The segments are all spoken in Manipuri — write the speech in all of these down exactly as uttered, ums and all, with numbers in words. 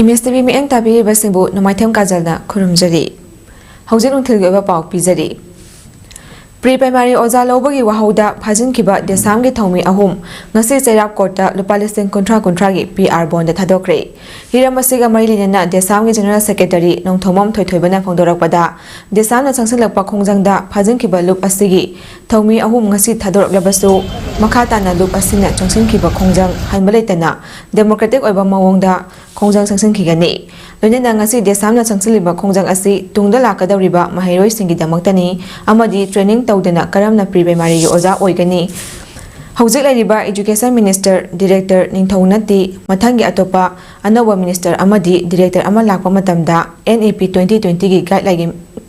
ꯃꯤꯁ ꯇꯤꯚꯤ ꯃꯤꯠꯌꯦꯡ ꯇꯥꯕꯤꯔꯤꯕꯁꯤꯡꯕꯨ ꯅꯣꯡꯃꯥꯏꯊꯦꯝ ꯀꯥꯖꯜꯅ ꯈꯨꯔꯨꯝꯖꯔꯤ꯫ ꯍꯧꯖꯤꯛ ꯅꯨꯡꯊꯤꯜꯒꯤ ꯑꯣꯏꯕ ꯄꯥꯎ ꯄꯤꯖꯔꯤ꯫ ꯄ꯭ꯔꯤ ꯄ꯭ꯔꯥꯏꯃꯥꯔꯤ ꯑꯣꯖꯥ ꯂꯧꯕꯒꯤ ꯋꯥꯍꯧꯗ ꯐꯥꯖꯤꯟꯈꯤꯕ ꯗꯦꯁꯥꯝꯒꯤ ꯊꯧꯃꯤ ꯑꯍꯨꯝ ꯉꯁꯤ ꯆꯩꯔꯥꯛ ꯀꯣꯔꯠꯇ ꯂꯨꯄꯥ ꯂꯤꯁꯤꯡ ꯀꯨꯟꯊ꯭ꯔꯥ ꯀꯨꯟꯊ꯭ꯔꯥꯒꯤ ꯄꯤ ꯑꯥꯔ ꯕꯣꯟꯗ ꯊꯥꯗꯣꯛꯈ꯭ꯔꯦ꯫ ꯍꯤꯔꯝ ꯑꯁꯤꯒ ꯃꯔꯤ ꯂꯩꯅꯅ ꯗꯦꯁꯥꯝꯒꯤ ꯖꯦꯅꯔꯦꯜ ꯁꯦꯀ꯭ꯔꯦꯇꯔꯤ ꯅꯣꯡꯊꯣꯝꯕꯝ ꯊꯣꯏꯊꯣꯏꯕꯅ ꯐꯣꯡꯗꯣꯔꯛꯄꯗ, ꯗꯦꯁꯥꯝꯅ ꯆꯪꯁꯤꯜꯂꯛꯄ ꯈꯣꯡꯖꯪꯗ ꯐꯥꯖꯤꯟꯈꯤꯕ ꯂꯨꯞ ꯑꯁꯤꯒꯤ ꯊꯧꯃꯤ ꯑꯍꯨꯝ ꯉꯁꯤ ꯊꯥꯗꯣꯔꯛꯂꯕꯁꯨ, ꯃꯈꯥ ꯇꯥꯅ ꯂꯨꯞ ꯑꯁꯤꯅ ꯆꯪꯁꯤꯟꯈꯤꯕ ꯈꯣꯡꯖꯪ ꯍꯟꯕ ꯂꯩꯇꯅ ꯗꯦꯃꯣꯀ꯭ꯔꯦꯇꯤꯛ ꯑꯣꯏꯕ ꯃꯑꯣꯡꯗ ꯈꯣꯡꯖꯪ ꯆꯪꯁꯤꯟꯈꯤꯒꯅꯤ꯫ ꯂꯣꯏꯅꯅ ꯉꯁꯤ ꯗꯦꯁꯥꯝꯅ ꯆꯪꯁꯤꯜꯂꯤꯕ ꯈꯣꯡꯖꯪ ꯑꯁꯤ ꯇꯨꯡꯗ ꯂꯥꯛꯀꯗꯧꯔꯤꯕ ꯃꯍꯩꯔꯣꯏꯁꯤꯡꯒꯤꯗꯃꯛꯇꯅꯤ ꯑꯃꯗꯤ ꯇ꯭ꯔꯦꯅꯤꯡ ꯇꯧꯗꯅ ꯀꯔꯝꯅ ꯄ꯭ꯔꯤ ꯄ꯭ꯔꯥꯏꯃꯥꯔꯤꯒꯤ ꯑꯣꯖꯥ ꯑꯣꯏꯒꯅꯤ? ꯍꯧꯖꯤꯛ ꯂꯩꯔꯤꯕ ꯏꯗꯨꯀꯦꯁꯟ ꯃꯤꯅꯤꯁꯇꯔ, ꯗꯤꯔꯦꯛꯇꯔ ꯅꯤꯡꯊꯧ ꯅꯠꯇꯤ, ꯃꯊꯪꯒꯤ ꯑꯇꯣꯞꯄ ꯑꯅꯧꯕ ꯃꯤꯅꯤꯁꯇꯔ ꯑꯃꯗꯤ ꯗꯤꯔꯦꯛꯇꯔ ꯑꯃ ꯂꯥꯛꯄ ꯃꯇꯝꯗ N E P twenty twenty ꯒꯤ ꯒꯥꯏꯗꯂꯥꯏꯟꯒꯤ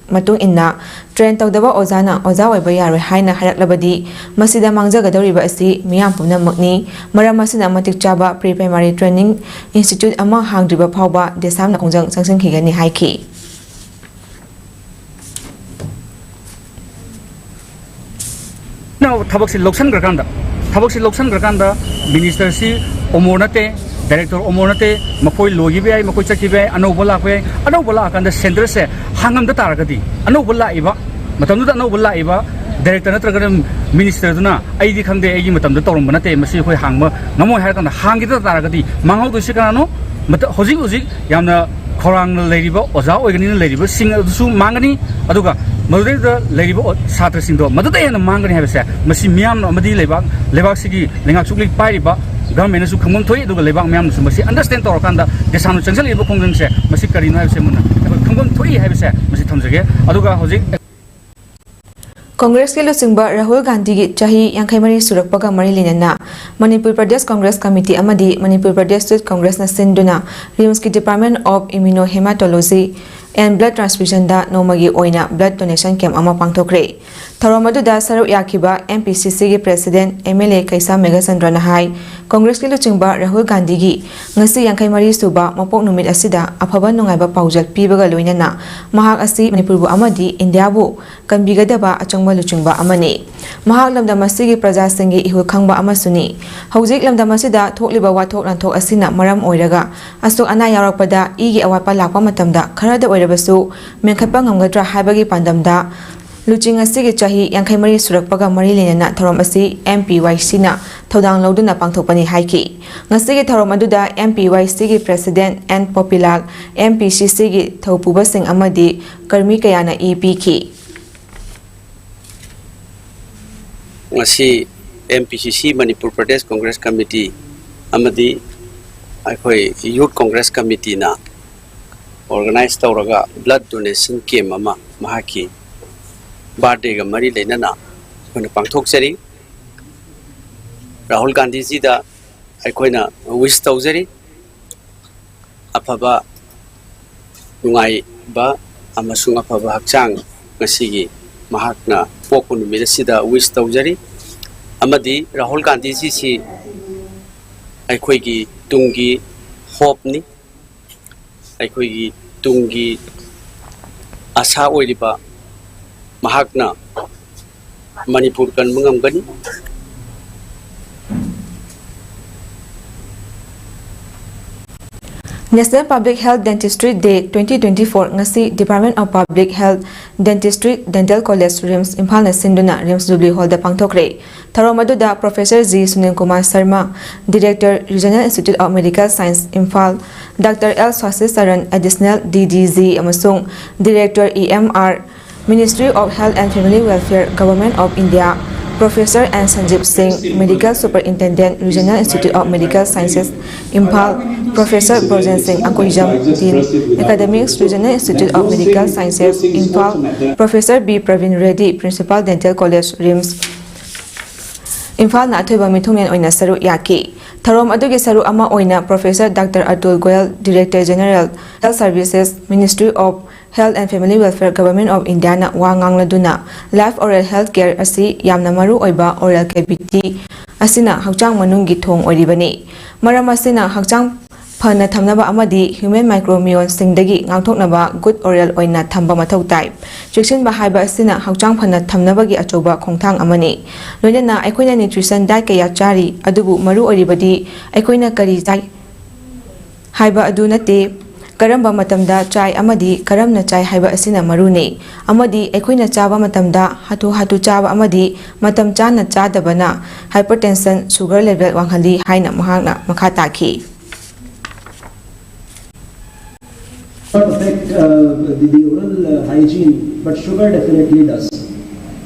ꯃꯇꯨꯡ ꯏꯟꯅ ꯇ꯭ꯔꯦꯟ ꯇꯧꯗꯕ ꯑꯣꯖꯥꯅ ꯑꯣꯖꯥ ꯑꯣꯏꯕ ꯌꯥꯔꯣꯏ ꯍꯥꯏꯅ ꯍꯥꯏꯔꯛꯂꯕꯗꯤ, ꯃꯁꯤꯗ ꯃꯥꯡꯖꯒꯗꯧꯔꯤꯕ ꯑꯁꯤ ꯃꯤꯌꯥꯝ ꯄꯨꯝꯅꯃꯛꯅꯤ꯫ ꯃꯔꯝ ꯑꯁꯤꯅ, ꯃꯇꯤꯛ ꯆꯥꯕ ꯄ꯭ꯔꯤ ꯄ꯭ꯔꯥꯏꯃꯥꯔꯤ ꯇ꯭ꯔꯦꯅꯤꯡ ꯏꯟꯁꯇꯤꯇ꯭ꯌꯨꯠ ꯑꯃ ꯍꯥꯡꯗ꯭ꯔꯤꯕ ꯐꯥꯎꯕ ꯗꯦꯁꯥꯝꯅ ꯈꯣꯡꯖꯪ ꯆꯪꯁꯤꯟꯈꯤꯒꯅꯤ ꯍꯥꯏꯈꯤ꯫ ꯊꯕꯛꯁꯤ ꯂꯧꯁꯟꯈ꯭ꯔꯀꯥꯟꯗ ꯊꯕꯛꯁꯤ ꯂꯧꯁꯟꯈ꯭ꯔꯀꯥꯟꯗ ꯃꯤꯅꯤꯁꯇꯔꯁꯤ ꯑꯣꯃꯣꯔ ꯅꯠꯇꯦ, ꯗꯥꯏꯔꯦꯛꯇꯔ ꯑꯣꯃꯣꯔ ꯅꯠꯇꯦ꯫ ꯃꯈꯣꯏ ꯂꯣꯏꯈꯤꯕ ꯌꯥꯏ, ꯃꯈꯣꯏ ꯆꯠꯈꯤꯕ ꯌꯥꯏ, ꯑꯅꯧꯕ ꯂꯥꯛꯄ ꯌꯥꯏ꯫ ꯑꯅꯧꯕ ꯂꯥꯛꯑꯀꯥꯟꯗ ꯁꯦꯟꯇꯔꯁꯦ ꯍꯥꯡꯉꯝꯗ ꯇꯥꯔꯒꯗꯤ, ꯑꯅꯧꯕ ꯂꯥꯛꯏꯕ ꯃꯇꯝꯗꯨꯗ ꯑꯅꯧꯕ ꯂꯥꯛꯏꯕ ꯗꯥꯏꯔꯦꯛꯇꯔ ꯅꯠꯇ꯭ꯔꯒꯅ ꯃꯤꯅꯤꯁꯇꯔꯗꯨꯅ "ꯑꯩꯗꯤ ꯈꯪꯗꯦ, ꯑꯩꯒꯤ ꯃꯇꯝꯗ ꯇꯧꯔꯝꯕ ꯅꯠꯇꯦ, ꯃꯁꯤ ꯑꯩꯈꯣꯏ ꯍꯥꯡꯕ ꯉꯝꯃꯣꯏ" ꯍꯥꯏꯔ ꯀꯥꯟꯗ ꯍꯥꯡꯈꯤꯗ ꯇꯥꯔꯒꯗꯤ, ꯃꯥꯡꯍꯧꯗꯣꯏꯁꯤ ꯀꯅꯥꯅꯣ? ꯃꯇ-, ꯍꯧꯖꯤꯛ ꯍꯧꯖꯤꯛ ꯌꯥꯝꯅ ꯈꯧꯔꯥꯡꯅ ꯂꯩꯔꯤꯕ ꯑꯣꯖꯥ ꯑꯣꯏꯒꯅꯤꯅ ꯂꯩꯔꯤꯕꯁꯤꯡ ꯑꯗꯨꯁꯨ ꯃꯥꯡꯒꯅꯤ, ꯑꯗꯨꯒ ꯃꯗꯨꯗꯩꯗ ꯂꯩꯔꯤꯕ ꯑꯣ-, ꯁꯥꯇ꯭ꯔꯁꯤꯡꯗꯣ ꯃꯗꯨꯗ ꯍꯦꯟꯅ ꯃꯥꯡꯒꯅꯤ ꯍꯥꯏꯕꯁꯦ ꯃꯁꯤ ꯃꯤꯌꯥꯝꯅ ꯑꯃꯗꯤ ꯂꯩꯕꯥꯛ, ꯂꯩꯕꯥꯛꯁꯤꯒꯤ ꯂꯩꯉꯥꯛ ꯁꯨꯛꯂꯩ ꯄꯥꯏꯔꯤꯕ ꯒꯚꯔꯟꯃꯦꯟꯅꯁꯨ ꯈꯪꯐꯝ ꯊꯣꯛꯏ, ꯑꯗꯨꯒ ꯂꯩꯕꯥꯛ ꯃꯤꯌꯥꯝꯅꯁꯨ ꯃꯁꯤ ꯑꯟꯗꯔꯁꯇꯦꯟ ꯇꯧꯔꯀꯥꯟꯗ ꯗꯦꯁꯥꯝꯅ ꯆꯪꯁꯤꯜꯂꯛꯏꯕ ꯈꯣꯡꯖꯪꯁꯦ ꯃꯁꯤ ꯀꯔꯤꯅꯣ ꯍꯥꯏꯕꯁꯦ ꯃꯨꯟꯅ ꯑꯩꯈꯣꯏ ꯈꯪꯐꯝ ꯊꯣꯛꯏ ꯍꯥꯏꯕꯁꯦ ꯃꯁꯤ ꯊꯝꯖꯒꯦ꯫ ꯑꯗꯨꯒ ꯍꯧꯖꯤꯛ ꯀꯣꯡꯒ꯭ꯔꯦꯁꯀꯤ ꯂꯨꯆꯤꯡꯕ ꯔꯥꯍꯨꯜ ꯒꯥꯟꯙꯤꯒꯤ ꯆꯍꯤ ꯌꯥꯡꯈꯩ ꯃꯔꯤ ꯁꯨꯔꯛꯄꯒ ꯃꯔꯤ ꯂꯩꯅꯅ ꯃꯅꯤꯄꯨꯔ ꯄ꯭ꯔꯗꯦꯁ ꯀꯣꯡꯒ꯭ꯔꯦꯁ ꯀꯃꯤꯇꯤ ꯑꯃꯗꯤ ꯃꯅꯤꯄꯨꯔ ꯄ꯭ꯔꯗꯦꯁ ꯌꯨꯊ ꯀꯣꯡꯒ꯭ꯔꯦꯁꯅ ꯁꯤꯟꯗꯨꯅ ꯔꯤꯝꯁꯀꯤ Department of Immunohematology and blood ꯇ꯭ꯔꯥꯟꯁꯐ꯭ꯌꯨꯖꯟꯗ ꯅꯣꯡꯃꯒꯤ ꯑꯣꯏꯅ ꯕ꯭ꯂꯗ ꯗꯣꯅꯦꯁꯟ ꯀꯦꯝꯞ ꯑꯃ ꯄꯥꯡꯊꯣꯛꯈ꯭ꯔꯦ꯫ ꯊꯧꯔꯝ ꯑꯗꯨꯗ ꯁꯔꯨꯛ ꯌꯥꯈꯤꯕ ꯑꯦꯝ ꯄꯤ ꯁꯤ ꯁꯤꯒꯤ ꯄ꯭ꯔꯦꯁꯤꯗꯦꯟꯠ ꯑꯦꯝ ꯑꯦꯜ ꯑꯦ ꯀꯩꯁꯥꯝ ꯃꯦꯘꯆꯟꯗ꯭ꯔꯅ ꯍꯥꯏ, ꯀꯣꯡꯒ꯭ꯔꯦꯁꯀꯤ ꯂꯨꯆꯤꯡꯕ ꯔꯥꯍꯨꯜ ꯒꯥꯟꯙꯤꯒꯤ ꯉꯁꯤ ꯌꯥꯡꯈꯩ ꯃꯔꯤ ꯁꯨꯕ ꯃꯄꯣꯛ ꯅꯨꯃꯤꯠ ꯑꯁꯤꯗ ꯑꯐꯕ ꯅꯨꯡꯉꯥꯏꯕ ꯄꯥꯎꯖꯦꯜ ꯄꯤꯕꯒ ꯂꯣꯏꯅꯅ ꯃꯍꯥꯛ ꯑꯁꯤ ꯃꯅꯤꯄꯨꯔꯕꯨ ꯑꯃꯗꯤ ꯏꯟꯗꯤꯌꯥꯕꯨ ꯀꯟꯕꯤꯒꯗꯕ ꯑꯆꯪꯕ ꯂꯨꯆꯤꯡꯕ ꯑꯃꯅꯤ꯫ ꯃꯍꯥꯛ ꯂꯝꯗꯝ ꯑꯁꯤꯒꯤ ꯄ꯭ꯔꯖꯥꯁꯤꯡꯒꯤ ꯏꯍꯨꯜ ꯈꯪꯕ ꯑꯃꯁꯨꯅꯤ꯫ ꯍꯧꯖꯤꯛ ꯂꯝꯗꯝ ꯑꯁꯤꯗ ꯊꯣꯛꯂꯤꯕ ꯋꯥꯊꯣꯛ ꯂꯥꯟꯊꯣꯛ ꯑꯁꯤꯅ ꯃꯔꯝ ꯑꯣꯏꯔꯒ ꯑꯁꯣꯛ ꯑꯅꯥ ꯌꯥꯎꯔꯛꯄꯗ ꯏꯒꯤ ꯑꯋꯥꯠꯄ ꯂꯥꯛꯄ ꯃꯇꯝꯗ ꯈꯔꯗ ꯑꯣꯏꯔꯕꯁꯨ ꯃꯦꯟꯈꯠꯄ ꯉꯝꯒꯗ꯭ꯔꯥ ꯍꯥꯏꯕꯒꯤ ꯄꯥꯟꯗꯝꯗ ꯂꯨꯆꯤꯡ ꯑꯁꯤꯒꯤ ꯆꯍꯤ ꯌꯥꯡꯈꯩ ꯃꯔꯤ ꯁꯨꯔꯛꯄꯒ ꯃꯔꯤ ꯂꯩꯅꯅ ꯊꯧꯔꯝ ꯑꯁꯤ ꯑꯦꯝ ꯄꯤ ꯋꯥꯏ ꯁꯤꯅ ꯊꯧꯗꯥꯡ ꯂꯧꯗꯨꯅ ꯄꯥꯡꯊꯣꯛꯄꯅꯤ ꯍꯥꯏꯈꯤ꯫ ꯉꯁꯤꯒꯤ ꯊꯧꯔꯝ ꯑꯗꯨꯗ ꯑꯦꯝ ꯄꯤ ꯋꯥꯏ ꯁꯤꯒꯤ ꯄ꯭ꯔꯦꯁꯤꯗꯦꯟꯠ ꯑꯦꯟ ꯄꯣꯄꯤꯂꯥꯜ, ꯑꯦꯝ ꯄꯤ ꯁꯤ ꯁꯤꯒꯤ ꯊꯧꯄꯨꯕꯁꯤꯡ ꯑꯃꯗꯤ ꯀꯔꯃꯤ ꯀꯌꯥꯅ ꯏ ꯄꯤꯈꯤ꯫ ꯉꯁꯤ ꯑꯦꯝ ꯄꯤ ꯁꯤ ꯁꯤ, ꯃꯅꯤꯄꯨꯔ ꯄ꯭ꯔꯗꯦꯁ ꯀꯣꯡꯒ꯭ꯔꯦꯁ ꯀꯃꯤꯇꯤ ꯑꯃꯗꯤ ꯑꯩꯈꯣꯏ ꯌꯨꯠ ꯀꯣꯡꯒ꯭ꯔꯦꯁ ꯀꯃꯤꯇꯤꯅ ꯑꯣꯔꯒꯅꯥꯏꯖ ꯇꯧꯔꯒ ꯕ꯭ꯂꯗ ꯗꯣꯅꯦꯁꯟ ꯀꯦꯝꯞ ꯑꯃ ꯃꯍꯥꯛꯀꯤ ꯕꯥꯔꯗꯦꯒ ꯃꯔꯤ ꯂꯩꯅꯅ ꯑꯩꯈꯣꯏꯅ ꯄꯥꯡꯊꯣꯛꯆꯔꯤ꯫ ꯔꯥꯍꯨꯜ ꯒꯥꯟꯙꯤꯖꯤꯗ ꯑꯩꯈꯣꯏꯅ ꯋꯤꯁ ꯇꯧꯖꯔꯤ꯫ ꯑꯐꯕ, ꯅꯨꯡꯉꯥꯏꯕ ꯑꯃꯁꯨꯡ ꯑꯐꯕ ꯍꯛꯆꯥꯡ ꯉꯁꯤꯒꯤ ꯃꯍꯥꯛꯅ ꯄꯣꯛꯄ ꯅꯨꯃꯤꯠ ꯑꯁꯤꯗ ꯋꯤꯁ ꯇꯧꯖꯔꯤ꯫ ꯑꯃꯗꯤ ꯔꯥꯍꯨꯜ ꯒꯥꯟꯙꯤꯖꯤꯁꯤ ꯑꯩꯈꯣꯏꯒꯤ ꯇꯨꯡꯒꯤ ꯍꯣꯞꯅꯤ, ꯑꯩꯈꯣꯏꯒꯤ ꯇꯨꯡꯒꯤ ꯑꯁꯥ ꯑꯣꯏꯔꯤꯕ ꯃꯍꯥꯛꯅ ꯃꯅꯤꯄꯨꯔ ꯀꯟꯕ ꯉꯝꯒꯅꯤ꯫ National Public Health Dentistry Day twenty twenty-four ꯉꯁꯤ Department of Public Health, Dentistry, Dental College, RIMS ꯏꯝꯐꯥꯜꯅ ꯁꯤꯟꯗꯨꯅ ꯔꯤꯝꯁ ꯖꯨꯕ꯭ꯂꯤ ꯍꯣꯜꯗ ꯄꯥꯡꯊꯣꯛꯈ꯭ꯔꯦ꯫ ꯊꯧꯔꯝ ꯑꯗꯨꯗ professor G Sunil Kumar Sharma, director, regional institute of medical science, Imphal, doctor L Swasi Charan, additional D D G ꯑꯃꯁꯨꯡ director, E M R, Ministry of Health and Family Welfare, Government of India, Professor N Sanjeev Singh, Medical Superintendent, Regional Institute of Medical Sciences, Imphal, Professor Brojen Singh Akoijam, Dean, Academics, Regional Institute of Medical Sciences, Imphal, Professor B Praveen Reddy, Principal, Dental College, RIMS, ꯏꯝꯐꯥꯜꯅ ꯑꯊꯣꯏꯕ ꯃꯤꯊꯨꯡꯂꯦꯟ ꯑꯣꯏꯅ ꯁꯔꯨꯛ ꯌꯥꯈꯤ꯫ ꯊꯧꯔꯝ ꯑꯗꯨꯒꯤ ꯁꯔꯨꯛ ꯑꯃ ꯑꯣꯏꯅ Professor Doctor Atul Goel, Director General, Health Services, Ministry of Health and Family Welfare, Government of India ꯅ ꯋꯥ ꯉꯥꯡꯂꯗꯨꯅ Life Oral Health Care ꯑꯁꯤ ꯌꯥꯝꯅ ꯃꯔꯨ ꯑꯣꯏꯕ oral cavity ꯑꯁꯤꯅ ꯍꯛꯆꯥꯡ ꯃꯅꯨꯡꯒꯤ ꯊꯣꯡ ꯑꯣꯏꯔꯤꯕꯅꯤ꯫ ꯃꯔꯝ ꯑꯁꯤꯅ ꯍꯛꯆꯥꯡ ꯐꯅ ꯊꯝꯅꯕ ꯑꯃꯗꯤ human microbiome ꯁꯤꯡꯗꯒꯤ ꯉꯥꯛꯊꯣꯛꯅꯕ good oral ꯑꯣꯏꯅ ꯊꯝꯕ ꯃꯊꯧ ꯇꯥꯏ꯫ ꯆꯦꯛꯁꯤꯟꯕ ꯍꯥꯏꯕ ꯑꯁꯤꯅ ꯍꯛꯆꯥꯡ ꯐꯅ ꯊꯝꯅꯕꯒꯤ ꯑꯆꯧꯕ ꯈꯣꯡꯊꯥꯡ ꯑꯃꯅꯤ꯫ ꯂꯣꯏꯅꯅ ꯑꯩꯈꯣꯏꯅ nutrition diet ꯀꯌꯥ ꯆꯥꯔꯤ, ꯑꯗꯨꯕꯨ ꯃꯔꯨ ꯑꯣꯏꯔꯤꯕꯗꯤ ꯑꯩꯈꯣꯏꯅ ꯀꯔꯤ ꯆꯥꯏ ꯍꯥꯏꯕ ꯑꯗꯨ ꯅꯠꯇꯦ, ꯀꯔꯝꯕ ꯃꯇꯝꯗ ꯆꯥꯏ ꯑꯃꯗꯤ ꯀꯔꯝꯅ ꯆꯥꯏ ꯍꯥꯏꯕ ꯑꯁꯤꯅ ꯃꯔꯨꯅꯤ꯫ ꯑꯃꯗꯤ ꯑꯩꯈꯣꯏꯅ ꯆꯥꯕ ꯃꯇꯝꯗ ꯍꯥꯊꯨ ꯍꯥꯊꯨ ꯆꯥꯕ ꯑꯃꯗꯤ ꯃꯇꯝ ꯆꯥꯅ ꯆꯥꯗꯕꯅ hypertension, sugar level ꯋꯥꯡꯍꯜꯂꯤ ꯍꯥꯏꯅ ꯃꯍꯥꯛꯅ ꯃꯈꯥ ꯇꯥꯈꯤ꯫ Not affect uh, the, the oral uh, hygiene, but sugar definitely does.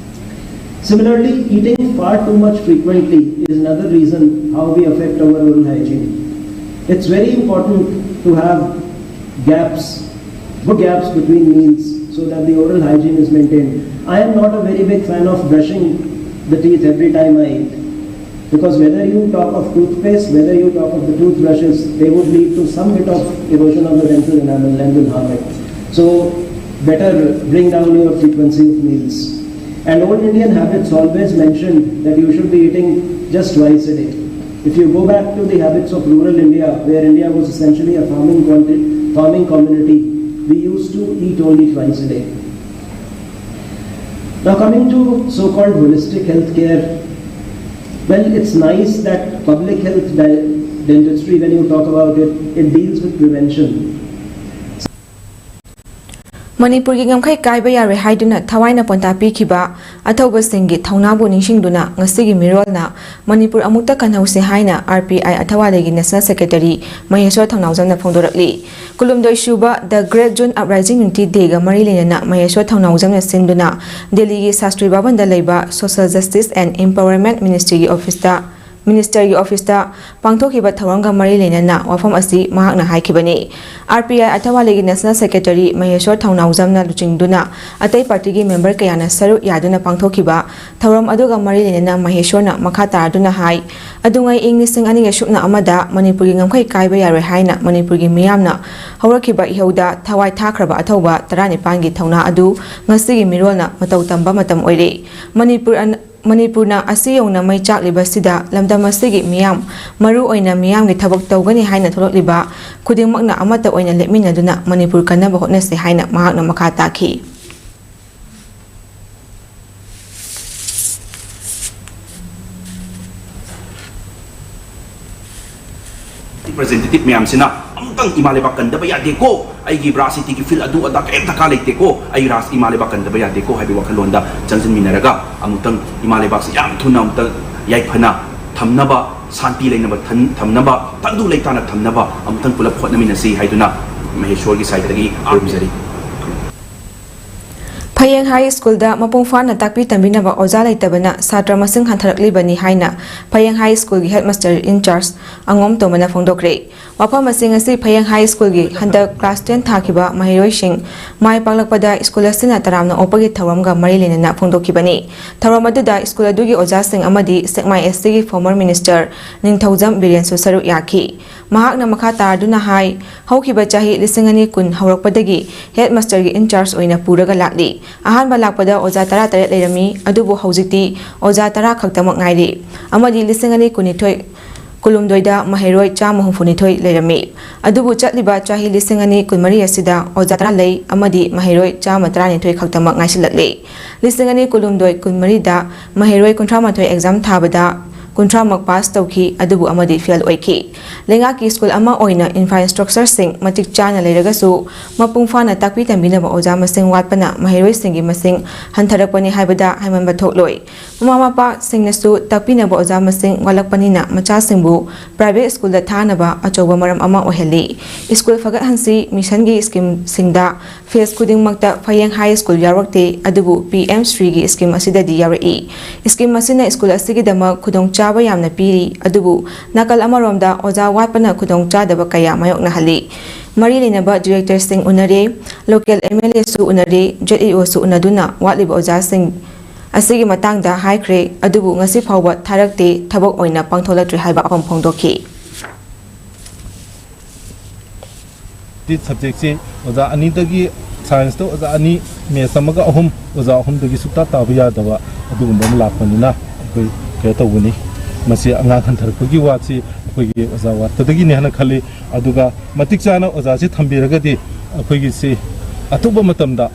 Similarly, eating far too much frequently is another reason how we affect our oral hygiene. It's very important to have gaps, good gaps between meals so that the oral hygiene is maintained. I am not a very big fan of brushing the teeth every time I eat. Because whether you talk of toothpaste, whether you talk of the toothbrushes, they would lead to some bit of erosion of the dental enamel and will harm it. So, better bring down your frequency of meals. And old Indian habits always mentioned that you should be eating just twice a day. If you go back to the habits of rural India, where India was essentially a farming, quanti- farming community, we used to eat only twice a day. Now, coming to so called holistic health care, well, it's nice that public health di- dentistry, when you talk about it, it deals with prevention. ꯃꯅꯤꯄꯨꯔꯒꯤ ꯉꯝꯈꯩ ꯀꯥꯏꯕ ꯌꯥꯔꯣꯏ ꯍꯥꯏꯗꯨꯅ ꯊꯋꯥꯏꯅ ꯄꯣꯟꯇꯥ ꯄꯤꯈꯤꯕ ꯑꯊꯧꯕꯁꯤꯡꯒꯤ ꯊꯧꯅꯥꯕꯨ ꯅꯤꯡꯁꯤꯡꯗꯨꯅ ꯉꯁꯤꯒꯤ ꯃꯤꯔꯣꯜꯅ ꯃꯅꯤꯄꯨꯔ ꯑꯃꯨꯛꯇ ꯀꯟꯍꯧꯁꯤ ꯍꯥꯏꯅ R P I ꯑꯊꯋꯥꯂꯩꯒꯤ National Secretary ꯃꯍꯦꯁ꯭ꯋꯔ ꯊꯧꯅꯥꯎꯖꯝꯅ ꯐꯣꯡꯗꯣꯔꯛꯂꯤ꯫ ꯀꯨꯟꯍꯨꯝꯗꯣꯏ ꯁꯨꯕ The Great June Uprising Unity Day ꯒ ꯃꯔꯤ ꯂꯩꯅꯅ ꯃꯍꯦꯁ꯭ꯋꯔ ꯊꯧꯅꯥꯎꯖꯝꯅ ꯁꯤꯟꯗꯨꯅ ꯗꯦꯜꯂꯤꯒꯤ ꯁꯥꯁꯇ꯭ꯔꯤ ꯚꯕꯟꯗ ꯂꯩꯕ Social Justice and Empowerment Ministry ꯒꯤ office ꯇ ꯃꯤꯅꯤꯁꯇꯔꯒꯤ ꯑꯣꯐꯤꯁꯇ ꯄꯥꯡꯊꯣꯛꯈꯤꯕ ꯊꯧꯔꯝꯒ ꯃꯔꯤ ꯂꯩꯅꯅ ꯋꯥꯐꯝ ꯑꯁꯤ ꯃꯍꯥꯛꯅ ꯍꯥꯏꯈꯤꯕꯅꯤ꯫ ꯑꯥꯔ ꯄꯤ ꯑꯥꯏ ꯑꯊꯋꯥꯂꯤꯒꯤ ꯅꯦꯁꯅꯦꯜ ꯁꯦꯀ꯭ꯔꯦꯇꯔꯤ ꯃꯍꯦꯁꯣꯔ ꯊꯧꯅꯥꯎꯖꯝꯅ ꯂꯨꯆꯤꯡꯗꯨꯅ ꯑꯇꯩ ꯄꯥꯔꯇꯤꯒꯤ ꯃꯦꯝꯕꯔ ꯀꯌꯥꯅ ꯁꯔꯨꯛ ꯌꯥꯗꯨꯅ ꯄꯥꯡꯊꯣꯛꯈꯤꯕ ꯊꯧꯔꯝ ꯑꯗꯨꯒ ꯃꯔꯤ ꯂꯩꯅꯅ ꯃꯍꯦꯁꯣꯔꯅ ꯃꯈꯥ ꯇꯥꯔꯗꯨꯅ ꯍꯥꯏ, ꯑꯗꯨꯉꯩ ꯏꯪ ꯂꯤꯁꯤꯡ ꯑꯅꯤꯒ ꯁꯨꯞꯅ ꯑꯃꯗ ꯃꯅꯤꯄꯨꯔꯒꯤ ꯉꯝꯈꯩ ꯀꯥꯏꯕ ꯌꯥꯔꯣꯏ ꯍꯥꯏꯅ ꯃꯅꯤꯄꯨꯔꯒꯤ ꯃꯤꯌꯥꯝꯅ ꯍꯧꯔꯛꯈꯤꯕ ꯏꯍꯧꯗ ꯊꯋꯥꯏ ꯊꯥꯈ꯭ꯔꯕ ꯑꯊꯧꯕ ꯇꯔꯥꯅꯤꯄꯥꯟꯒꯤ ꯊꯧꯅꯥ ꯑꯗꯨ ꯉꯁꯤꯒꯤ ꯃꯤꯔꯣꯜꯅ ꯃꯇꯧ ꯇꯝꯕ ꯃꯇꯝ ꯑꯣꯏꯔꯦ꯫ ꯃꯅꯤꯄꯨꯔ ꯑꯟ-, ꯃꯅꯤꯄꯨꯔꯅ ꯑꯁꯤ ꯌꯧꯅ ꯃꯩ ꯆꯥꯛꯂꯤꯕꯁꯤꯗ ꯂꯝꯗꯝ ꯑꯁꯤꯒꯤ ꯃꯤꯌꯥꯝ, ꯃꯔꯨ ꯑꯣꯏꯅ ꯃꯤꯌꯥꯝꯒꯤ ꯊꯕꯛ ꯇꯧꯒꯅꯤ ꯍꯥꯏꯅ ꯊꯣꯛꯂꯛꯂꯤꯕ ꯈꯨꯗꯤꯡꯃꯛꯅ ꯑꯃꯠꯇ ꯑꯣꯏꯅ ꯂꯦꯞꯃꯤꯟꯅꯗꯨꯅ ꯃꯅꯤꯄꯨꯔ ꯀꯟꯅꯕ ꯍꯣꯠꯅꯁꯤ ꯍꯥꯏꯅ ꯃꯍꯥꯛꯅ ꯃꯈꯥ ꯇꯥꯈꯤ꯫ Representative ꯃꯌꯥꯝꯁꯤꯅ ꯑꯃꯨꯛꯇꯪ ꯏꯃꯥ ꯂꯩꯕꯥꯛ ꯀꯟꯗꯕ ꯌꯥꯗꯦꯀꯣ, ꯑꯩꯒꯤ ꯔꯥꯖꯅꯤꯇꯤꯒꯤ ꯐꯤꯜ ꯑꯗꯨ ꯑꯗꯥ ꯀꯔꯤꯝ ꯗꯔꯀꯥꯔ ꯂꯩꯇꯦꯀꯣ, ꯑꯩ ꯔꯥꯖ ꯏꯃꯥ ꯂꯩꯕꯥꯛ ꯀꯟꯗꯕ ꯌꯥꯗꯦꯀꯣ ꯍꯥꯏꯕꯒꯤ ꯋꯥꯈꯜꯂꯣꯟꯗ ꯆꯪꯁꯤꯟꯃꯤꯟꯅꯔꯒ ꯑꯃꯨꯛꯇꯪ ꯏꯃꯥ ꯂꯩꯕꯥꯛꯁꯤ ꯌꯥꯝ ꯊꯨꯅ ꯑꯃꯨꯛꯇꯪ ꯌꯥꯏꯐꯅ ꯊꯝꯅꯕ, ꯁꯥꯟꯇꯤ ꯂꯩꯅꯕ ꯊꯝ-, ꯊꯝꯅꯕ, ꯇꯪꯗꯨ ꯂꯩꯇꯥꯅ ꯊꯝꯅꯕ ꯑꯃꯨꯛꯇꯪ ꯄꯨꯂꯞ ꯍꯣꯠꯅꯃꯤꯟꯅꯁꯤ ꯍꯥꯏꯗꯨꯅ ꯃꯍꯦꯁꯣꯔꯒꯤ ꯁꯥꯏꯠꯇꯒꯤ ꯈꯨꯔꯨꯝꯖꯔꯤ꯫ ꯐꯌꯦꯡ ꯍꯥꯏ ꯁ꯭ꯀꯨꯜꯗ ꯃꯄꯨꯡ ꯐꯥꯅ ꯇꯥꯛꯄꯤ ꯇꯝꯕꯤꯅꯕ ꯑꯣꯖꯥ ꯂꯩꯇꯕꯅ ꯁꯥꯇ꯭ꯔ ꯃꯁꯤꯡ ꯍꯟꯊꯔꯛꯂꯤꯕꯅꯤ ꯍꯥꯏꯅ ꯐꯌꯦꯡ ꯍꯥꯏ ꯁ꯭ꯀꯨꯜꯒꯤ ꯍꯦꯗꯃꯥꯁꯇꯔ ꯏꯟꯆꯥꯔꯖ ꯑꯉꯣꯝ ꯇꯣꯝꯕꯅ ꯐꯣꯡꯗꯣꯛꯈ꯭ꯔꯦ꯫ ꯋꯥꯐꯝ ꯑꯁꯤ ꯉꯁꯤ ꯐꯌꯦꯡ ꯍꯥꯏ ꯁ꯭ꯀꯨꯜꯒꯤ ꯍꯟꯗꯛ ꯀ꯭ꯂꯥꯁ ꯇꯦꯟ ꯊꯥꯈꯤꯕ ꯃꯍꯩꯔꯣꯏꯁꯤꯡ ꯃꯥꯏ ꯄꯥꯛꯂꯛꯄꯗ ꯁ꯭ꯀꯨꯜ ꯑꯁꯤꯅ ꯇꯔꯥꯝꯅ ꯑꯣꯛꯄꯒꯤ ꯊꯧꯔꯝꯒ ꯃꯔꯤ ꯂꯩꯅꯅ ꯐꯣꯡꯗꯣꯛꯈꯤꯕꯅꯤ꯫ ꯊꯧꯔꯝ ꯑꯗꯨꯗ ꯁ꯭ꯀꯨꯜ ꯑꯗꯨꯒꯤ ꯑꯣꯖꯥꯁꯤꯡ ꯑꯃꯗꯤ ꯁꯦꯛꯃꯥꯏ ꯑꯦꯁ ꯇꯤꯒꯤ ꯐꯣꯔꯃꯔ ꯃꯤꯅꯤꯁꯇꯔ ꯅꯤꯡꯊꯧꯖꯝ ꯕꯤꯔꯦꯟꯁꯨ ꯁꯔꯨꯛ ꯌꯥꯈꯤ꯫ ꯃꯍꯥꯛꯅ ꯃꯈꯥ ꯇꯥꯔꯗꯨꯅ ꯍꯥꯏ, ꯍꯧꯈꯤꯕ ꯆꯍꯤ ꯂꯤꯁꯤꯡ ꯑꯅꯤ ꯀꯨꯟ ꯍꯧꯔꯛꯄꯗꯒꯤ ꯍꯦꯗꯃꯥꯁꯇꯔꯒꯤ ꯏꯟꯆꯥꯔꯖ ꯑꯣꯏꯅ ꯄꯨꯔꯒ ꯂꯥꯛꯂꯤ꯫ ꯑꯍꯥꯟꯕ ꯂꯥꯛꯄꯗ ꯑꯣꯖꯥ ꯇꯔꯥꯇꯔꯦꯠ ꯂꯩꯔꯝꯃꯤ, ꯑꯗꯨꯕꯨ ꯍꯧꯖꯤꯛꯇꯤ ꯑꯣꯖꯥ ꯇꯔꯥ ꯈꯛꯇꯃꯛ ꯉꯥꯏꯔꯤ, ꯑꯃꯗꯤ ꯂꯤꯁꯤꯡ ꯑꯅꯤ ꯀꯨꯟꯅꯤꯊꯣꯏ, ꯀꯨꯟꯍꯨꯝꯗꯣꯏꯗ ꯃꯍꯩꯔꯣꯏ ꯆꯥꯝꯃ ꯍꯨꯝꯐꯨꯅꯤꯊꯣꯏ ꯂꯩꯔꯝꯃꯤ꯫ ꯑꯗꯨꯕꯨ ꯆꯠꯂꯤꯕ ꯆꯍꯤ ꯂꯤꯁꯤꯡ ꯑꯅꯤ ꯀꯨꯟꯃꯔꯤ ꯑꯁꯤꯗ ꯑꯣꯖꯥ ꯇꯔꯥ ꯂꯩ ꯑꯃꯗꯤ ꯃꯍꯩꯔꯣꯏ ꯆꯥꯝꯃ ꯇꯔꯥꯅꯤꯊꯣꯏ ꯈꯛꯇꯃꯛ ꯉꯥꯏꯁꯤꯜꯂꯛꯂꯤ꯫ ꯂꯤꯁꯤꯡ ꯑꯅꯤ ꯀꯨꯟꯍꯨꯝꯗꯣꯏ ꯀꯨꯟꯃꯔꯤꯗ ꯃꯍꯩꯔꯣꯏ ꯀꯨꯟꯊ꯭ꯔꯥ ꯃꯥꯊꯣꯏ ꯑꯦꯛꯖꯥꯝ ꯊꯥꯕꯗ ꯀꯨꯟꯊ꯭ꯔꯥꯃꯛ ꯄꯥꯁ ꯇꯧꯈꯤ, ꯑꯗꯨꯕꯨ ꯑꯃꯗꯤ ꯐꯦꯜ ꯑꯣꯏꯈꯤ꯫ ꯂꯩꯉꯥꯛꯀꯤ ꯁ꯭ꯀꯨꯜ ꯑꯃ ꯑꯣꯏꯅ ꯏꯟꯐ꯭ꯔꯥꯁ꯭ꯇ꯭ꯔꯛꯆꯔꯁꯤꯡ ꯃꯇꯤꯛ ꯆꯥꯅ ꯂꯩꯔꯒꯁꯨ ꯃꯄꯨꯡ ꯐꯥꯅ ꯇꯥꯛꯄꯤ ꯇꯝꯕꯤꯅꯕ ꯑꯣꯖꯥ ꯃꯁꯤꯡ ꯋꯥꯠꯄꯅ ꯃꯍꯩꯔꯣꯏꯁꯤꯡꯒꯤ ꯃꯁꯤꯡ ꯍꯟꯊꯔꯛꯄꯅꯤ ꯍꯥꯏꯕꯗ ꯍꯥꯏꯃꯟꯕ ꯊꯣꯛꯂꯣꯏ꯫ ꯃꯃꯥ ꯃꯄꯥꯁꯤꯡꯅꯁꯨ ꯇꯥꯛꯄꯤꯅꯕ ꯑꯣꯖꯥ ꯃꯁꯤꯡ ꯋꯥꯠꯂꯛꯄꯅꯤꯅ ꯃꯆꯥꯁꯤꯡꯕꯨ ꯄ꯭ꯔꯥꯏꯚꯦꯠ ꯁ꯭ꯀꯨꯜꯗ ꯊꯥꯅꯕ ꯑꯆꯧꯕ ꯃꯔꯝ ꯑꯃ ꯑꯣꯏꯍꯜꯂꯤ꯫ ꯁ꯭ꯀꯨꯜ ꯐꯒꯠꯍꯟꯁꯤ ꯃꯤꯁꯟꯒꯤ ꯁ꯭ꯀꯤꯝꯁꯤꯡꯗ ꯐꯦꯖ ꯈꯨꯗꯤꯡꯃꯛꯇ ꯐꯌꯦꯡ ꯍꯥꯏ ꯁ꯭ꯀꯨꯜ ꯌꯥꯎꯔꯛꯇꯦ, ꯑꯗꯨꯕꯨ ꯄꯤ ꯑꯦꯝ ꯁ꯭ꯔꯤꯒꯤ ꯁ꯭ꯀꯤꯝ ꯑꯁꯤꯗꯗꯤ ꯌꯥꯎꯔꯛꯏ꯫ ꯁ꯭ꯀꯤꯝ ꯑꯁꯤꯅ ꯁ꯭ꯀꯨꯜ ꯑꯁꯤꯒꯤꯗꯃꯛ ꯈꯨꯗꯣꯡꯆꯥ ꯈꯨꯗꯣꯡꯆꯥꯕ ꯌꯥꯝꯅ ꯄꯤꯔꯤ꯫ ꯑꯗꯨꯕꯨ ꯅꯥꯀꯜ ꯑꯃꯔꯣꯝꯗ ꯑꯣꯖꯥ ꯋꯥꯠꯄꯅ ꯈꯨꯗꯣꯡꯆꯥꯗꯕ ꯀꯌꯥ ꯃꯥꯌꯣꯛꯅꯍꯜꯂꯤ꯫ ꯃꯔꯤ ꯂꯩꯅꯕ ꯗꯤꯔꯦꯛꯇꯔꯁꯤꯡ ꯎꯅꯔꯦ, ꯂꯣꯀꯦꯜ ꯑꯦꯝ ꯑꯦꯜ ꯑꯦꯁꯨ ꯎꯅꯔꯦ, ꯖꯦꯠ ꯏ ꯑꯣꯁꯨ ꯎꯅꯗꯨꯅ ꯋꯥꯠꯂꯤꯕ ꯑꯣꯖꯥꯁꯤꯡ ꯑꯁꯤꯒꯤ ꯃꯇꯥꯡꯗ ꯍꯥꯏꯈ꯭ꯔꯦ꯫ ꯑꯗꯨꯕꯨ ꯉꯁꯤ ꯐꯥꯎꯕ ꯊꯥꯔꯛꯇꯦ, ꯊꯕꯛ ꯑꯣꯏꯅ ꯄꯥꯡꯊꯣꯛꯂꯛꯇ꯭ꯔꯤ ꯍꯥꯏꯕ ꯋꯥꯐꯝ ꯐꯣꯡꯗꯣꯛꯈꯤ꯫ ꯁꯕꯖꯦꯛꯁꯦ ꯑꯣꯖꯥ ꯑꯅꯤꯗꯒꯤ, ꯁꯥꯏꯟꯁꯇ ꯑꯣꯖꯥ ꯑꯅꯤ, ꯃꯦꯠꯁ ꯑꯃꯒ ꯑꯍꯨꯝ, ꯑꯣꯖꯥ ꯑꯍꯨꯝꯗꯒꯤ ꯁꯨꯛꯇꯥ ꯇꯥꯕ ꯌꯥꯗꯕ ꯑꯗꯨꯒꯨꯝꯕ ꯑꯃ ꯂꯥꯛꯄꯅꯤꯅ ꯑꯩꯈꯣꯏ ꯀꯩꯅꯣ ꯇꯧꯕꯅꯤ꯫ ꯃꯁꯤ ꯑꯉꯥꯡ ꯍꯟꯊꯔꯛꯄꯒꯤ ꯋꯥꯠꯁꯤ ꯑꯩꯈꯣꯏꯒꯤ ꯑꯣꯖꯥ ꯋꯥꯠꯄꯗꯒꯤꯅꯤ ꯍꯥꯏꯅ ꯈꯜꯂꯤ꯫ ꯑꯗꯨꯒ ꯃꯇꯤꯛ ꯆꯥꯅ ꯑꯣꯖꯥꯁꯤ ꯊꯝꯕꯤꯔꯒꯗꯤ ꯑꯩꯈꯣꯏꯒꯤꯁꯤ ꯑꯊꯨꯕ ꯃꯇꯝꯗ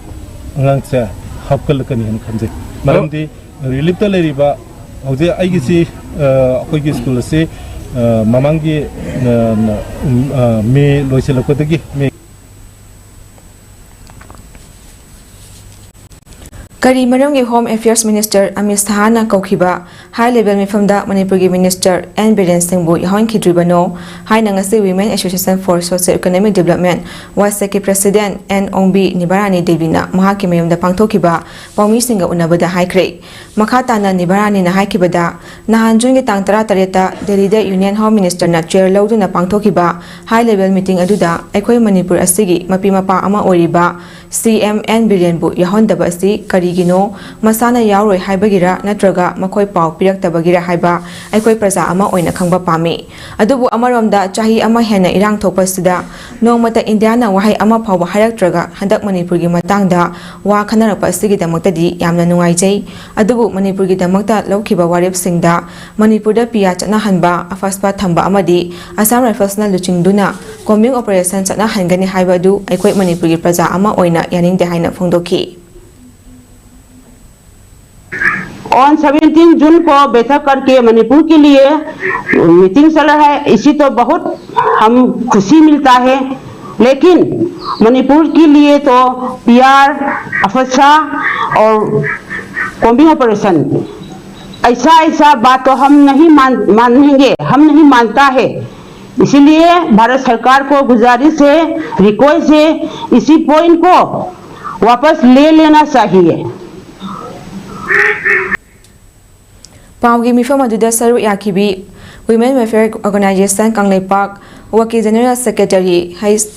ꯑꯉꯥꯡꯁꯦ ꯍꯥꯞꯀꯠꯂꯛꯀꯅꯤ ꯍꯥꯏꯅ ꯈꯟꯖꯩ꯫ ꯃꯔꯝꯗꯤ ꯔꯤꯂꯤꯞꯇ ꯂꯩꯔꯤꯕ ꯍꯧꯖꯤꯛ ꯑꯩꯒꯤꯁꯤ, ꯑ, ꯑꯩꯈꯣꯏꯒꯤ ꯁ꯭ꯀꯨꯜ ꯑꯁꯤ, ꯑ, ꯃꯃꯥꯡꯒꯤ, ꯑ, ꯎꯝ, ꯑ, ꯃꯦ ꯂꯣꯏꯁꯤꯜꯂꯛꯄꯗꯒꯤ ꯃꯦ ꯀꯔꯤ ꯃꯔꯝꯒꯤ ꯍꯣꯝ ꯑꯦꯐꯤꯌꯔꯁ ꯃꯤꯅꯤꯁꯇꯔ ꯑꯃꯤꯠ ꯁꯍꯥꯅ ꯀꯧꯈꯤꯕ ꯍꯥꯏ ꯂꯦꯚꯦꯜ ꯃꯤꯐꯝꯗ ꯃꯅꯤꯄꯨꯔꯒꯤ ꯃꯤꯅꯤꯁꯇꯔ ꯑꯦꯟ ꯕꯤꯔꯦꯟ ꯁꯤꯡꯕꯨ ꯌꯥꯎꯍꯟꯈꯤꯗ꯭ꯔꯤꯕꯅꯣ ꯍꯥꯏꯅ ꯉꯁꯤ Women Association for Social Economic Development, ꯋꯥꯏ ꯁꯤ ꯑꯦꯒꯤ ꯄ꯭ꯔꯁꯤꯗꯦꯟꯠ ꯑꯦꯟ ꯑꯣꯡꯕꯤ ꯅꯤꯕꯥꯔꯥꯅꯤ ꯗꯦꯕꯤꯅ ꯃꯍꯥꯛꯀꯤ ꯃꯌꯨꯝꯗ ꯄꯥꯡꯊꯣꯛꯈꯤꯕ ꯄꯥꯎꯃꯤꯁꯤꯡꯒ ꯎꯅꯕꯗ ꯍꯥꯏꯈ꯭ꯔꯦ꯫ ꯃꯈꯥ ꯇꯥꯅ ꯅꯤꯕꯥꯔꯥꯅꯤꯅ ꯍꯥꯏꯈꯤꯕꯗ, ꯅꯍꯥꯟ ꯖꯨꯟꯒꯤ ꯇꯥꯡ ꯇꯔꯥꯇꯔꯦꯠꯇ ꯗꯦꯜꯂꯤꯗ ꯌꯨꯅꯤꯌꯟ ꯍꯣꯝ ꯃꯤꯅꯤꯁꯇꯔꯅ ꯆꯦꯌꯔ ꯂꯧꯗꯨꯅ ꯄꯥꯡꯊꯣꯛꯈꯤꯕ ꯍꯥꯏ ꯂꯦꯚꯦꯜ ꯃꯤꯇꯤꯡ ꯑꯗꯨꯗ ꯑꯩꯈꯣꯏ ꯃꯅꯤꯄꯨꯔ ꯑꯁꯤꯒꯤ ꯃꯄꯤ ꯃꯄꯥ ꯑꯃ ꯑꯣꯏꯔꯤꯕ ꯁꯤ ꯑꯦꯝ ꯑꯦꯟ ꯕꯤꯔꯦꯟꯕꯨ ꯌꯥꯎꯍꯟꯗꯕ ꯑꯁꯤ ꯀꯔꯤꯒꯤꯅꯣ? ꯃꯁꯥꯅ ꯌꯥꯎꯔꯣꯏ ꯍꯥꯏꯕꯒꯤꯔ ꯅꯠꯇ꯭ꯔꯒ ꯃꯈꯣꯏ ꯄꯥꯎ ꯄꯤꯔꯛꯇꯕꯒꯤꯔ ꯍꯥꯏꯕ ꯑꯩꯈꯣꯏ ꯄ꯭ꯔꯖꯥ ꯑꯃ ꯑꯣꯏꯅ ꯈꯪꯕ ꯄꯥꯝꯃꯤ꯫ ꯑꯗꯨꯕꯨ ꯑꯃꯔꯣꯝꯗ ꯆꯍꯤ ꯑꯃ ꯍꯦꯟꯅ ꯏꯔꯥꯡ ꯊꯣꯛꯄꯁꯤꯗ ꯅꯣꯡꯃꯇ ꯏꯟꯗꯤꯌꯥꯅ ꯋꯥꯍꯩ ꯑꯃ ꯐꯥꯎꯕ ꯍꯥꯏꯔꯛꯇ꯭ꯔꯒ ꯍꯟꯗꯛ ꯃꯅꯤꯄꯨꯔꯒꯤ ꯃꯇꯥꯡꯗ ꯋꯥ ꯈꯟꯅꯔꯛꯄ ꯑꯁꯤꯒꯤꯗꯃꯛꯇꯗꯤ ꯌꯥꯝꯅ ꯅꯨꯡꯉꯥꯏꯖꯩ꯫ ꯑꯗꯨꯕꯨ ꯃꯅꯤꯄꯨꯔꯒꯤꯗꯃꯛꯇ ꯂꯧꯈꯤꯕ ꯋꯥꯔꯦꯞꯁꯤꯡꯗ ꯃꯅꯤꯄꯨꯔꯗ ꯄꯤꯌꯥ ꯆꯠꯅꯍꯟꯕ, ꯑꯐꯁꯄꯥ ꯊꯝꯕ ꯑꯃꯗꯤ ꯑꯁꯥꯝ ꯔꯥꯏꯐꯜꯁꯅ ꯂꯨꯆꯤꯡꯗꯨꯅ combing operation ꯆꯠꯅꯍꯟꯒꯅꯤ ꯍꯥꯏꯕ ꯑꯗꯨ ꯑꯩꯈꯣꯏ ꯃꯅꯤꯄꯨꯔꯒꯤ ꯄ꯭ꯔꯖꯥ ꯑꯃ ꯑꯣꯏꯅ ꯌꯥꯅꯤꯡꯗꯦ ꯍꯥꯏꯅ ꯐꯣꯡꯗꯣꯛꯈꯤ꯫ ऑन सेवनटीन जून को बैठक करके मणिपुर के लिए मीटिंग चला है, इसी तो बहुत हम खुशी मिलता है। लेकिन मणिपुर के लिए तो पीआर, अफसा और कॉम्बिंग ऑपरेशन, ऐसा ऐसा बात तो हम नहीं मान मानेंगे, हम नहीं मानता है। इसीलिए भारत सरकार को गुजारिश है, रिक्वेस्ट है, इसी पॉइंट को वापस ले लेना चाहिए। ꯄꯥꯎꯒꯤ ꯃꯤꯐꯝ ꯑꯗꯨꯗ ꯁꯔꯨꯛ ꯌꯥꯈꯤꯕꯤ Women Welfare Organization Kangleipak ꯋꯥꯀꯤ General Secretary ꯍꯩꯁ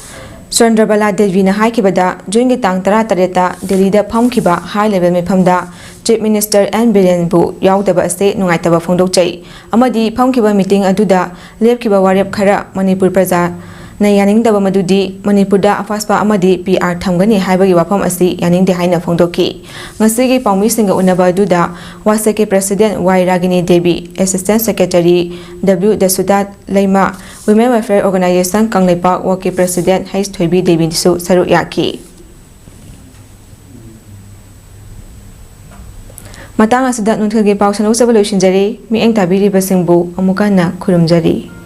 ꯆꯟꯗ꯭ꯔꯕꯂꯥ ꯗꯦꯕꯤꯅ ꯍꯥꯏꯈꯤꯕꯗ, ꯖꯨꯟꯒꯤ ꯇꯥꯡ ꯇꯔꯥꯇꯔꯦꯠꯇ ꯗꯦꯜꯂꯤꯗ ꯐꯝꯈꯤꯕ high level ꯃꯤꯐꯝꯗ Chief Minister ꯑꯦꯟ ꯕꯤꯔꯦꯟꯕꯨ ꯌꯥꯎꯗꯕ ꯑꯁꯤ ꯅꯨꯡꯉꯥꯏꯇꯕ ꯐꯣꯡꯗꯣꯛꯆꯩ ꯑꯃꯗꯤ ꯐꯝꯈꯤꯕ meeting ꯑꯗꯨꯗ ꯂꯦꯞꯈꯤꯕ ꯋꯥꯔꯦꯞ ꯈꯔ ꯃꯅꯤꯄꯨꯔ ꯄ꯭ꯔꯖꯥꯅ ꯌꯥꯅꯤꯡꯗꯕ ꯃꯗꯨꯗꯤ ꯃꯅꯤꯄꯨꯔꯗ AFSPA ꯑꯃꯗꯤ ꯄꯤ ꯑꯥꯔ ꯊꯝꯒꯅꯤ ꯍꯥꯏꯕꯒꯤ ꯋꯥꯐꯝ ꯑꯁꯤ ꯌꯥꯅꯤꯡꯗꯦ ꯍꯥꯏꯅ ꯐꯣꯡꯗꯣꯛꯈꯤ꯫ ꯉꯁꯤꯒꯤ ꯄꯥꯎꯃꯤꯁꯤꯡꯒ ꯎꯅꯕ ꯑꯗꯨꯗ ꯋꯥꯁꯦꯀꯤ President Y Ragini Devi, Assistant Secretary W Dasuda Leima, Women Welfare Organization Kangleipak ꯋꯥꯀꯤ President ꯍꯩꯁ ꯊꯣꯏꯕꯤ ꯗꯦꯕꯤꯁꯨ ꯁꯔꯨꯛ ꯌꯥꯈꯤ꯫ ꯃꯇꯥꯡ ꯑꯁꯤꯗ ꯅꯨꯡꯊꯤꯜꯒꯤ ꯄꯥꯎ ꯁꯟꯗꯣꯛꯆꯕ ꯂꯣꯏꯁꯤꯟꯖꯔꯤ꯫ ꯃꯤꯠꯌꯦꯡ ꯇꯥꯕꯤꯔꯤꯕꯁꯤꯡꯕꯨ ꯑꯃꯨꯛ ꯍꯟꯅ ꯈꯨꯔꯨꯝꯖꯔꯤ꯫